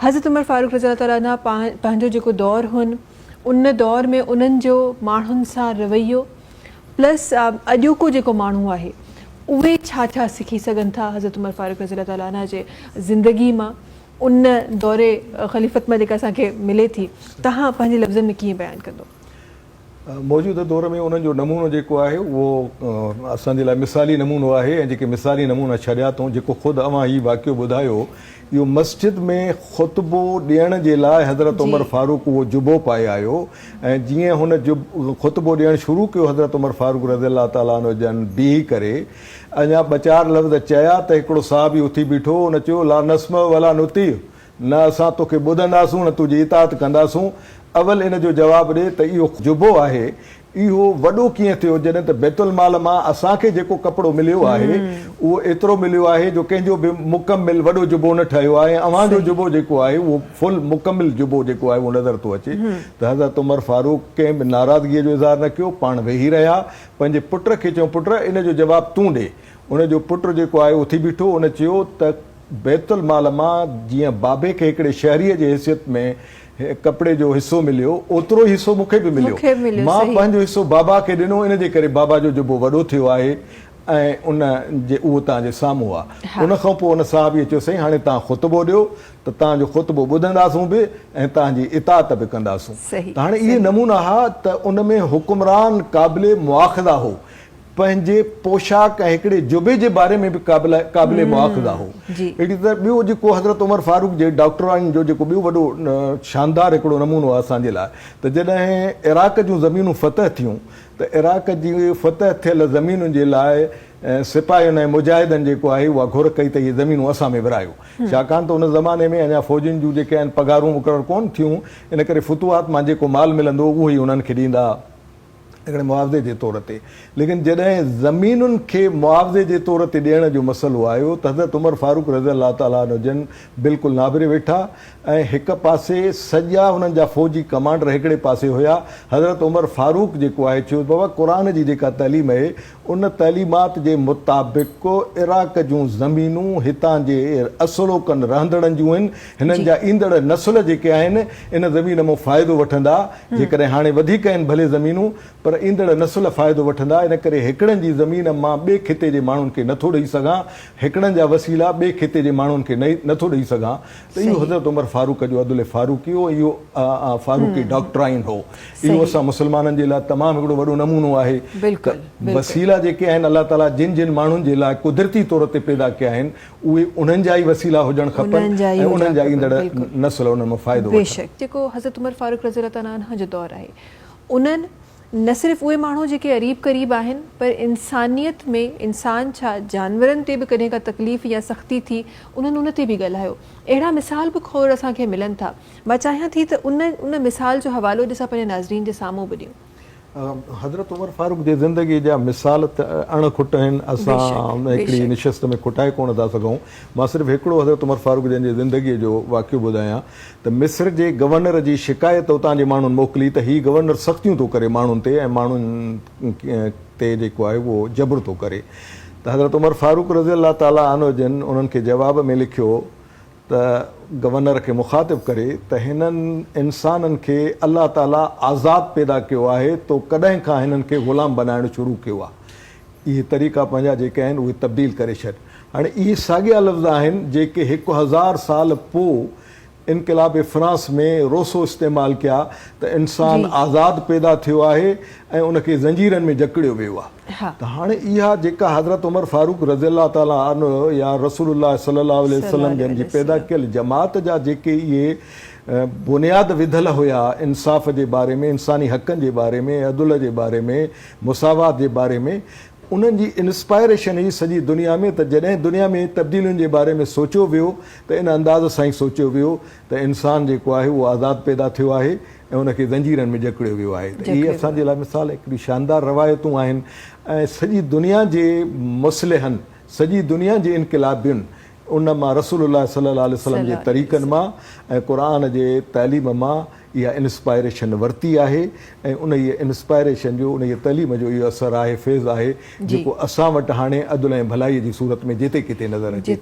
حضرت عمر فاروق رضي الله تعالٰي عنه پنهنجو جيڪو دور هن ان دور ۾ انهن جو ماڻهن سان رويو پلس اڄوڪو جيڪو ماڻهو آهي اهي ڇا ڇا سکي سگهن ٿا حضرت عمر فاروق رضي الله تعالٰي عنه جي زندگي مان ان دور خليفت مان جيڪا اسان کي ملي ٿي توهان پنهنجي لفظن ۾ ڪيئن بيان ڪندو؟ موجوده دور ۾ انهن جو نمونو جيڪو آهي اهو اسان جي لاء مثالي نمونو آهي ۽ جيڪي مثالي نمونا ڇڏيا اٿئون جيڪو خود اوهان هي واقعو ٻڌايو اهو مسجد ۾ خطبو ڏيڻ جي لاء حضرت عمر فاروق اهو جبو پائي آيو ۽ جيئن هن خطبو ڏيڻ شروع ڪيو حضرت عمر فاروق رضي الله تعالٰي عنه جن بيهي ڪري اڃا ٻه چار لفظ چيا ته هڪڙو صحابي اٿي بيٺو ان چيو لا نسمع ولا نطيع نه اسان توکي ٻڌنداسون نه تنهنجي اطاعت ڪنداسون، اول ان جو جواب ڏي ته اهو جبو آهي، اهو وڏو ڪيئن ٿيو، جڏهن ته بيت المال مان اسان کي جيڪو ڪپڙو مليو آهي، اهو ايترو مليو آهي جو ڪنهن جو به مڪمل وڏو جبو نه ٺهيو آهي ۽ اوهان جو جبو جيڪو آهي اهو فل مڪمل جبو جيڪو آهي اهو نظر ٿو اچي ته حضرت عمر فاروق ڪنهن به ناراضگيء جو اظهار نه ڪيو، پاڻ ويهي رهيا، پنهنجي پٽ کي چيائون پٽ ان جو جواب تون ڏي، ان جو پٽ جيڪو آهي اٿي بيٺو، ان چيو ته بيت المال مان جيئن بابي کي هڪڙي شهريء جي حيثيت ۾ ڪپڙي جو حصو مليو، اوترو ئي حصو مون کي به مليو. مان پنهنجو حصو بابا کي ڏنو، ان جي ڪري بابا جو جبو وڏو ٿيو آهي ۽ ان جي اهو توهان جي سامهون آهي. ان کان پوء ان صحابيء چيو، سائين هاڻي توهان خطبو ڏيو ته توهان جو خطبو ٻڌنداسون به ۽ توهان جي اطاعت به ڪنداسون. ته هاڻي اهي نمونا ها ته ان ۾ حڪمران قابل مواخذه هو. پنهنجي پوشاڪ ۽ هڪڙي جبي جي باري ۾ به قابل قابل مواخذه هو. اهڙي طرح ٻيو جيڪو حضرت عمر فاروق جي ڊاڪٽرائن جو جيڪو ٻيو وڏو شاندار هڪڙو نمونو آهي اسان جي لاء ته جڏهن عراق جون زمينون فتح ٿيون ته عراق جي فتح ٿيل زمينن جي لاء سپاهين ۽ مجاهدن جيڪو آهي اها گهر ڪئي ته اهي زمينون اسان ۾ ورهايو ڇاڪاڻ ته ان زماني ۾ اڃا فوجين جون جيڪي آهن پگهارون مقرر ڪونه ٿيون ان ڪري فتوحات مان جيڪو مال ملندو اهو ئي انهن کي ڏيندا. هڪڙي معاوضي جي طور تي. ليڪن جڏهن زمينن کي معاوضي جي طور تي ڏيڻ جو مسئلو آيو ته حضرت عمر فاروق رضي الله تعالٰي عنه جن بلڪل نابري ويٺا ۽ هڪ پاسي سڄا انهن جا فوجي ڪمانڊر هڪڙي پاسي هيا. حضرت عمر فاروق جيڪو آهي چيو بابا قرآن جي جيڪا تعليم اهي ان تعليمات جي مطابق عراق جون زمينون هتان جي اصلوڪن رهندڙن جون آهن، هنن جا ايندڙ نسل جيڪي آهن ان زمين مون فائدو وٺندا، جيڪڏهن هاڻي وڌيڪ آهن ڀلي زمينون پر ايندڙ نسل فائدو وٺندا، ان ڪري هڪڙن جي زمين مان ٻئي خطي جي ماڻهن کي نٿو ڏئي سگهان، هڪڙن جا وسيلا ٻئي خطي جي ماڻهن کي نٿو ڏئي سگهان ته اهو حضرت عمر فاروق جو عدل فاروقي هو ۽ اهو فاروقي ڊاڪٽرائن هو. اهو اسان مسلمانن جي لاء تمام هڪڙو وڏو نمونو آهي ته وسيلا جيڪي آهن الله تعاليٰ جن جن ماڻهن جي لاء قدرتي طور تي پيدا ڪيا آهن اهي انهن جا ئي وسيلا هجڻ کپن ۽ انهن جا ايندڙ نسل انهن مان فائدو وٺن. بيشڪ جيڪو حضرت عمر فاروق رضي الله تعالٰي عنه جو دور آهي انهن نه صرف اهي ماڻهو جيڪي عريب قريب آهن پر انسانيت ۾ انسان ڇا جانورن تي به ڪڏهن ڪا تڪليف يا سختي ٿي انهن ان تي به ڳالهايو اهڙا مثال به کوڙ اسان کي ملن ٿا مان چاهيان ٿي ته ان ان مثال جو حوالو اڄ اسان پنهنجي ناظرين جي سامهون به ڏيون. حضرت عمر فاروق جي زندگي جا مثال ته اڻ کٽ آهن، اسان هڪڙي نشست ۾ کٽائي ڪونه ٿا سگهون. مان صرف هڪڙو حضرت عمر فاروق جن جي زندگيء جو واقعو ٻڌايان ته مصر جي گورنر جي شڪايت اتان جي ماڻهن موڪلي ته هي گورنر سختيون ٿو ڪري ماڻهن تي ۽ ماڻهن تي جيڪو آهي اهو جبر ٿو ڪري ته حضرت عمر فاروق رضي الله تعالٰي عنه جن انهن کي جواب ۾ لکيو ته گورنر کي مخاطب ڪري ته هنن انسانن کي الله تعاليٰ آزاد پيدا ڪيو آهي تو ڪڏهن کان هنن کي غلام بنائڻ شروع ڪيو آهي اهي طريقا پنهنجا جيڪي آهن اهي تبديل ڪري ڇڏ هاڻي اهي ساڳيا لفظ آهن جيڪي 1000 سال پوء انقلاب فرانس ۾ روسو استعمال ڪيا ته انسان آزاد پيدا ٿيو آهي ۽ ان کي زنجيرن ۾ جڪڙيو ويو آهي. ته هاڻي اها جيڪا حضرت عمر فاروق رضي الله تعالٰي عنه يا رسول الله صلي الله عليه وسلم جن جي پيدا ڪيل جماعت جا جيڪي اهي بنياد وڌل هيا انصاف جي باري ۾ انساني حقن جي باري ۾ عدل جي باري ۾ مساوات جي باري ۾ انهن جي انسپائريشن هئي سڄي دنيا ۾ ته جڏهن دنيا ۾ تبديلين جي باري ۾ سوچيو ويو ته ان انداز سان ئي سوچيو ويو ته انسان جيڪو آهي اهو آزاد پيدا ٿيو آهي ۽ ان کي زنجيرن ۾ جڪڙيو ويو آهي ته اهي اسان جي لاء مثال هڪڙيون شاندار روايتون آهن ۽ سڄي دنيا جي مصلحن سڄي دنيا جي انقلابين ان مان رسول الله صلي الله عليه وسلم جي طريقن مان ۽ قرآن جي تعليم مان اها انسپائريشن ورتي آهي ۽ انهيء انسپائريشن جو انهيء تعليم جو اهو اثر آهي فيض آهي جيڪو اسان وٽ هاڻي عدل ۽ ڀلائي جي صورت ۾ جتي ڪٿي نظر اچي ٿو.